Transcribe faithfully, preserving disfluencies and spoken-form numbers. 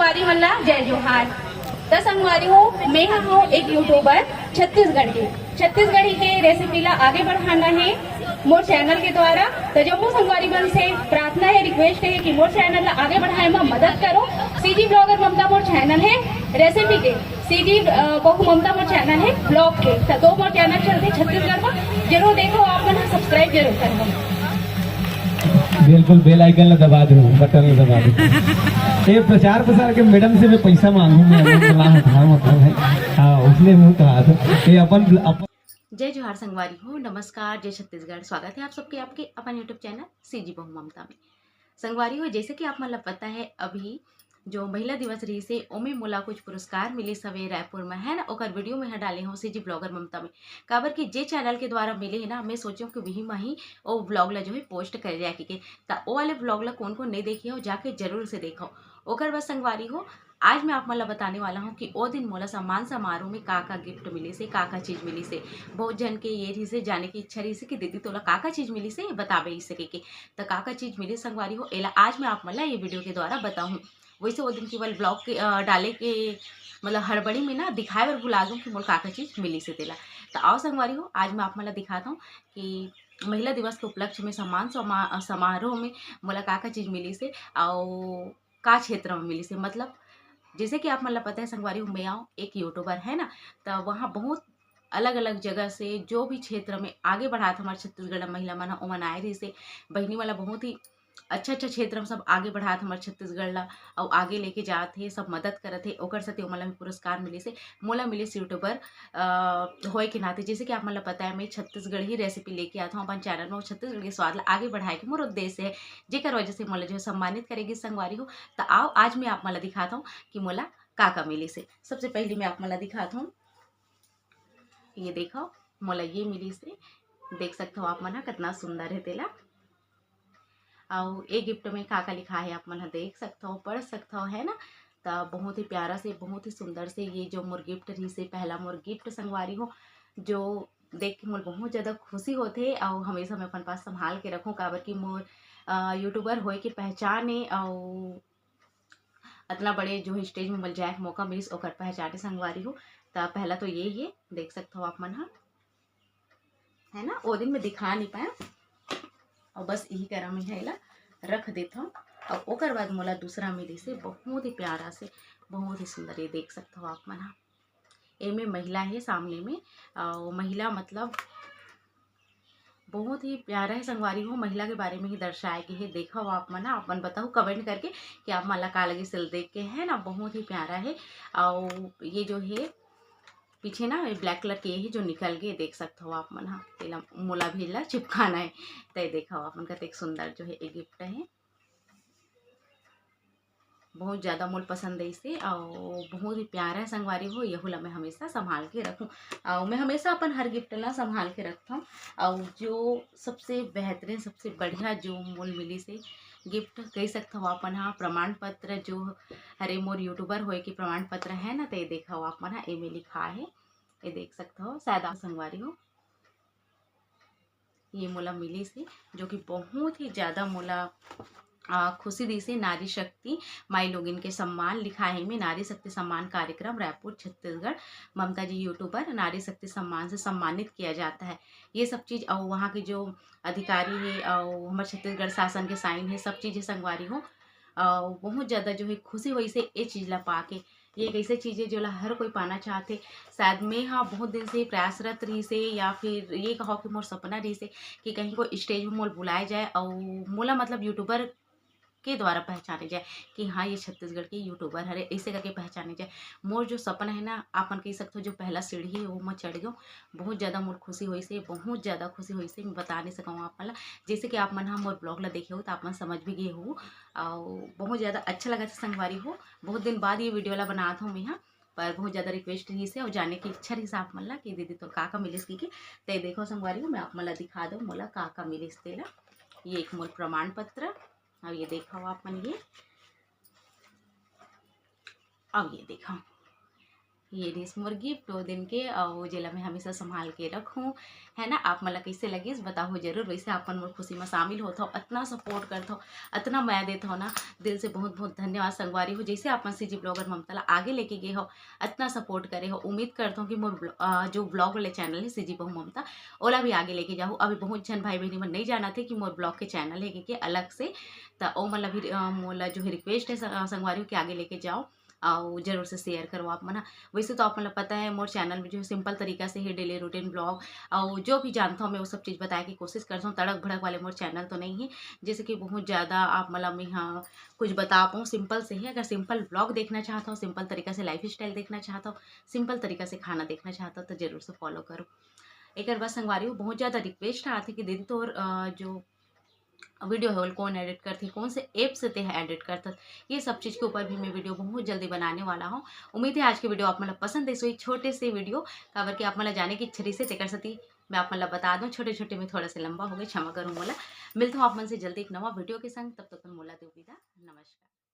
संगवारी मन ला जय जोहार। त संगवारी हो, मैं हा हूँ एक YouTuber छत्तीसगढ़ के। छत्तीसगढ़ी के recipe ला आगे बढ़ाना है मोर channel के द्वारा। त जम्मो संगवारी मन से प्रार्थना है, request है कि मोर channel ला आगे बढ़ाए में मदद करो। CG blogger ममता मोर channel है recipe के, CG, अ, बहू ममता मोर channel है vlog के। त दो मोर channel चलते छत्तीसगढ़ में, जरूर देखो, आप मन subscribe जरूर करो। बिल्कुल, bell icon ला दबा दो, button ला दबा दो। ये प्रचार प्रसार के madam से मैं पैसा मांगू, मैं बोला हटाओ, हटाओ है। हाँ, उसने मुंह कहा था। ये अपन, अपन जय जोहार संगवारी हो, नमस्कार, जय छत्तीसगढ़। स्वागत है आप सबके आपके अपन YouTube channel CG बहू ममता में। संगवारी हो, जैसे कि आप मन ला पता है, अभी जो महिला दिवस रहिस हे, ओमे मोला कुछ पुरस्कार मिलिस हवे रायपुर में, है ना, ओकर video में ह डाले हूँ CG blogger ममता में। काबर कि जे channel के द्वारा मिले हे ना, मैं सोचें कि वही में ही ओ vlog ला जो है post कर जाए के। त ओ वाले vlog ला कौन कौन नहीं देखे हो, जाके जरूर से देखो। ओकर बाद संगवारी हो, आज मैं आप मन ला बताने वाला हूँ कि ओ दिन मोला सम्मान समारोह में का का gift मिलिस हे, का का चीज मिलिस हे। बहुत झन के ये रहिस हे, जाने की इच्छा रहिस हे कि दीदी तोला का का चीज मिलिस हे, बताबे इसे के। त का का चीज मिलिस संगवारी हो, एला आज मैं आप मन ला ये video के द्वारा बताहूँ। वैसे वो दिन केवल vlog के, अ, डाले के मतलब हड़बड़ी में ना दिखाए बर भुला गेंव कि मोला का का चीज मिलिस हे तेला। त आओ संगवारी हो, आज मैं आप मन ला दिखात हूँ कि महिला दिवस के उपलक्ष्य में सम्मान समा-, अ, समारोह में मोला का का चीज मिलिस हे, अउ का क्षेत्र में मिलिस हे। मतलब जैसे कि आप मन ला पता है संगवारी हो, मैं आऊँ एक YouTuber, है ना, त वहाँ बहुत अलग-अलग जगह से जो भी क्षेत्र में आगे बढ़ात हमारे छत्तीसगढ़ महिला मन ह, ओमन आए रहिस हे। बहिनी मन ला बहुत ही अच्छा-अच्छा क्षेत्र में सब आगे बढ़ात हमारे छत्तीसगढ़ ला, अउ आगे लेके जात हे, सब मदद करत हे। ओकर सेती ओमन ला भी पुरस्कार मिलिस हे। मोला मिलिस YouTuber, अ, होए के नाते, जैसे कि आप मन ला पता है, मैं छत्तीसगढ़ी recipe लेके आत हूँ अपन channel में, अउ छत्तीसगढ़ के स्वाद ला आगे बढ़ाए के मोर उद्देश्य है, जेकर वजह से मोला जो है सम्मानित करे गिस संगवारी हो। त आओ, आज मैं आप मन ला दिखात हूँ कि मोला का का मिलिस हे। सबसे पहले मैं आप मन ला दिखात हूँ, ये देखो, मोला ये मिलिस हे, देख सकत हो आप मन ह, कितना सुंदर है तेला। अउ ए gift में का का लिखा है, आप मन ह देख सकत हो, पढ़ सकत हो, है ना। त बहुत ही प्यारा से, बहुत ही सुंदर से ये जो मोर gift रहिस हे, पहला मोर gift संगवारी हो, जो देख के मोला बहुत ज्यादा खुशी होथे। अउ हमेशा मैं अपन पास संभाल के रखूँ, काबर कि मोर, अ, YouTuber होए के पहचान ए, अउ अतना बड़े जो है stage में मोला जाए के मौका मिलिस, ओकर पहचान ए संगवारी हो। त पहला तो ये हे, देख सकत हो आप मन ह, है ना, ओ दिन मैं दिखा नहीं पाए, अउ बस यही करा मैं ह एला रख देत हूँ। अउ ओकर बाद मोला दूसरा मिलिस हे, बहुत ही प्यारा से, बहुत ही सुंदर, ये देख सकत हो आप मन ह। एमे महिला हे सामने में, अउ महिला मतलब बहुत ही प्यारा है संगवारी हो, महिला के बारे में ही दर्शाए गे हे। देखो आप मन ह, आप मन बताओ comment करके कि आप मन ला का लगिस एला देख के, है ना, बहुत ही प्यारा है। अउ ये जो है पीछे ना ये black colour के ही जो निकल गे, देख सकत हो आप मन ह, तेला मोला भी ला चिपकाना है। त ये देखो आप मन कतेक सुंदर जो है ये gift है, बहुत ज्यादा मोला पसंद आइस हे, अउ बहुत ही प्यारा है संगवारी हो, यहू ला मैं हमेशा संभाल के रखूँ, अउ मैं हमेशा अपन हर gift ला संभाल के रखथौं। अउ जो सबसे बेहतरीन, सबसे बढ़िया जो मोला मिलिस हे gift, कह सकत हो अपन हा, प्रमाण पत्र जो हरे मोर YouTuber होए के प्रमाण पत्र है ना, त ये देखो आप मन हा, एमे लिखा है, ये देख सकत हो, शायद आप संगवारी हो, ये मोला मिलिस हे, जो कि बहुत ही ज्यादा मोला, आ, खुशी दिस हे। नारी शक्ति माई लोगिन के सम्मान लिखा है में नारी शक्ति सम्मान कार्यक्रम रायपुर छत्तीसगढ़, ममता जी YouTuber नारी शक्ति सम्मान से सम्मानित किया जाता है। ये सब चीज और वहाँ के जो अधिकारी है और हमारे छत्तीसगढ़ शासन के sign है, सब चीज है संगवारी हो। और बहुत ज्यादा जो है खुशी होइस हे ये चीज ला पाके। ये एक ऐसे चीज है जो ला हर कोई पाना चाहथे। शायद मैं हा बहुत दिन से प्रयासरत रहिस हे या फिर ये कहो कि मोर सपना रहिस हे कि कहीं कोई stage में मोला बुलाए जाए और मोला मतलब YouTuber के द्वारा पहचाने जाए कि हाँ, ये छत्तीसगढ़ के YouTuber हरे, ऐसे करके पहचाने जाए। मोर जो सपना है ना, आपन कह सकते हो जो पहला सीढ़ी है वो मैं चढ़ गई। बहुत ज्यादा मोर खुशी होइस हे, बहुत ज्यादा खुशी होइस हे, मैं बता नहीं सकूँ आप मन ला। जैसे कि आप मन हा मोर vlog ला देखे हो तो आप मन समझ भी गए हो। और बहुत ज्यादा अच्छा लगा था संगवारी हो, बहुत दिन बाद ये video ला बनात हूँ मैं हा, पर बहुत ज्यादा request रहिस हे और जाने की इच्छा रहिस आप मन ला कि दीदी तोर का का मिलिस की, की। ते देखो संगवारी हो, मैं आप मन ला दिखा दूँ मोला का का मिलिस तेला। ये एक मोर प्रमाण पत्र, अब ये देखो आप मन ये, अब ये देखो, ये रहिस मोर गिफ्ट वो दिन के, अउ जेला मैं हमेशा संभाल के रखूँ, है ना। आप मन ला कइसे लगिस बताहू जरूर। वैसे आप मन मोर खुशी में शामिल होथव, अतना सपोर्ट करथव, अतना मया देथव ना, दिल से बहुत बहुत धन्यवाद संगवारी हो। जैसे आप मन सीजी ब्लॉगर ममता ला आगे लेके गए हो, अतना सपोर्ट करे हो, उम्मीद करथव कि मोर ब्लॉ-, अ, जो ब्लॉग वाले चैनल है सीजी बहू ममता, ओला भी आगे लेके जाहू। अभी बहुत झन भाई बहनी मन नहीं जानत हे कि मोर ब्लॉग के चैनल है कि, कि अलग से, त ओ मन ला भी, अ, मोला जो है रिक्वेस्ट है स-, अ, संगवारी हो कि आगे लेके जाओ। अउ जरूर से शेयर करो आप मन ह। वैसे तो आप मन ल पता है मोर चैनल में जो है सिंपल तरीका से ही डेली रूटीन ब्लॉग अउ जो भी जानथव मैं वो सब चीज़ बताए के कोशिश करथव। तड़क भड़क वाले मोर चैनल तो नहीं है, जैसे कि बहुत ज़्यादा आप मन ल मैं हाँ कुछ बता पाऊँ। सिंपल से ही अगर सिंपल ब्लॉग देखना चाहत हो, सिंपल तरीका से लाइफ स्टाइल देखना चाहत हो, सिंपल तरीका से खाना देखना चाहत हो तो जरूर से फॉलो करो। एक बार संगवारी हो बहुत ज़्यादा रिक्वेस्ट आथे कि दीदी तोर अ, जो वीडियो है वो कौन एडिट करथे, कौन से ऐप से ते एडिट करथस, ये सब चीज़ के ऊपर भी मैं वीडियो बहुत जल्दी बनाने वाला हूँ। उम्मीद है आज के वीडियो आप मन ला पसंद है। सो ये छोटे से वीडियो काबर कि आप मन ला जाने की इच्छा रहिसे तेकर सेती मैं आप मन ला बता दूँ। छोटे छोटे में थोड़ा सा लंबा हो गए, क्षमा करूँ मोला। मिलता हूँ आप मन से जल्दी एक नवा वीडियो के संग, तब तक मोला दो विदा, नमस्कार।